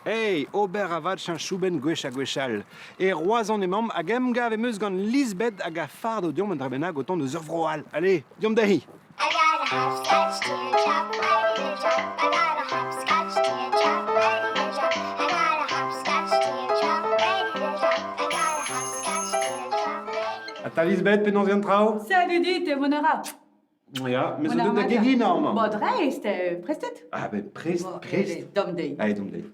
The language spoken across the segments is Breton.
Hey, ober avat cheñch soubenn gwech ha gwech all. E Roazhon emaomp hag emgav em eus gant Lisbeth hag a fardo deomp un dra bennak o tont eus ur vro all. Allez, deomp dezhi! I got a hopscotch teardrop ready to jump. I got a hopscotch teardrop ready to jump. I got a hopscotch teardrop ready to jump. I got a hopscotch teardrop ready to Ha ta Lisbeth, penaos eo an traoù? Salut dit, mon ara. Ya, me zo deuet da geginañ amañ. Bon, dreist, prestet? Ah ben prest, prest. Dom dezhi. Allez, dom dezhi.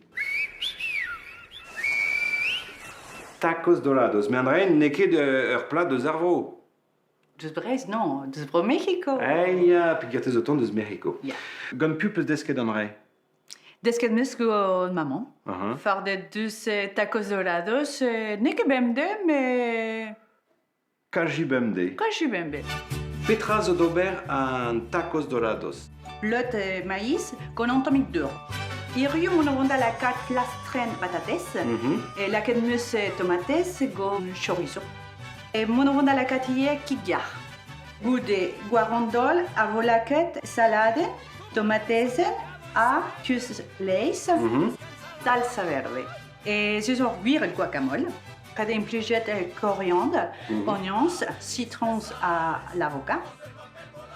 Tacos dorados. Mais an dra n'eo ket ur plat deus ar vro. Deus Breizh, non, deus Bro-Mec'hiko. Eh ya, peogwir te zo tont deus Mec'hiko. Ya. Gant piv 'peus desket an dra? Desket 'meus gant maman. Uh-huh. Fardet deus tacos dorados, n'eo ket bemdez, mais Kaji bemdez. Kaji bemdez. Petra zo d'ober an tacos dorados? Bleud maïs gant un tammig dour. Hiziv on o vont da lakaat plastrenn patatez. Mm -hmm. E lakaet 'm eus tomatez gant chorizo. E mont o vont da lakaat ivez kig-yar. Goude gwarandol a vo lakaet saladenn, tomatezenn ha keuz laezh, mm -hmm. salsa verde. E ez eus ur gwir guacamole. Kad implijet koriandr, oignons, sitroñs ha l'avocat.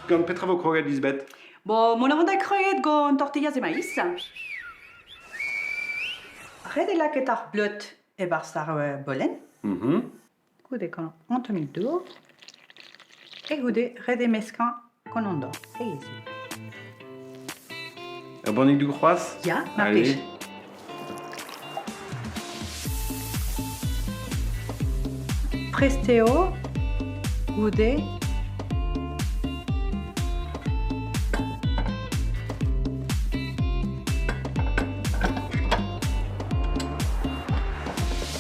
Gant petra vo kroget Lisbeth? Bon, mont a ran da kroget gant tortillas e maïs. Ret eo lakaat ar bleud e-barzh ar bolenn. Goude gant an tammig dour. E goude ret eo meskañ gant an dorn. Aes eo. Ur bannig dour c'hoazh? Ya, mar plij. Prest eo goude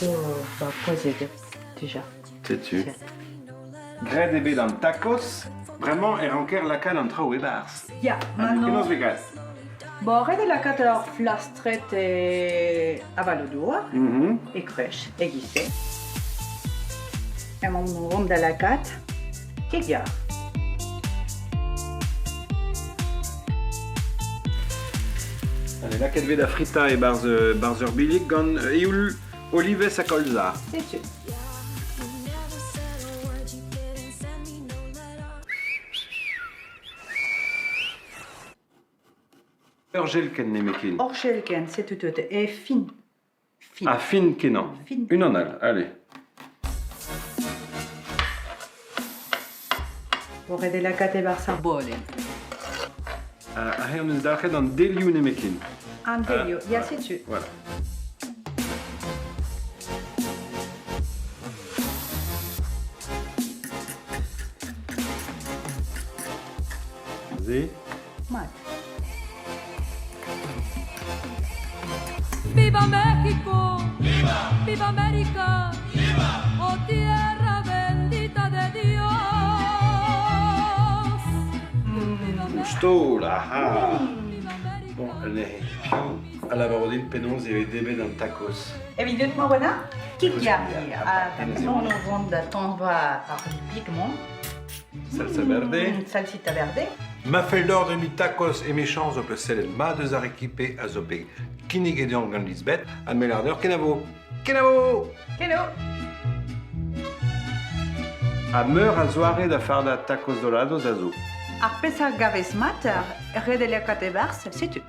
Zo ba poazhet dija. Setu. Graet eo bet an tacos. Bremañ e ranker lakaat an traoù e-barzh. Ya, maintenant. Penaos vez graet? Bon, ret eo lakaat ur flastret e avaloù-douar, e krech, e-giz-se. Emaomp o vont da lakaat kig-yar. Allez, lakaet vez da fritañ e-barzh barzh ur billig gant eoul olivez ha kolza. Setu. Ur jelkenn nemetken. Ur jelkenn, setu tout. E fin. Fin. Ah, fin kenañ. Fin. Unan all, allez. Ret eo lakaat e-barzh ar bolenn. Aze hon eus dalc'het an delioù nemetken. An delioù, ya setu. Voilà. Aze. Mat. Viva México! Viva! Viva América! Viva! Oh tierra bendita de Dios! Ouzh taol, aha! Bon, neuze, piv a lavaro din penaos eo debret an tacos? Evit Morena, kig-yar. Ha penaos o vont da tañva ar pigment. Salsa verde. Salsita verde. Ma fell deoc'h debriñ tacos emichañs ho peus sellet mat eus ar rekipe a zo bet kinniget deomp gant Lisbeth ha me lâr deoc'h kenavo. Kenavo! Kenavo! Ha meur a zoare da fardañ tacos dorados a zo. Ar pezh a gavez mat, ret eo lakaat e-barzh, setu.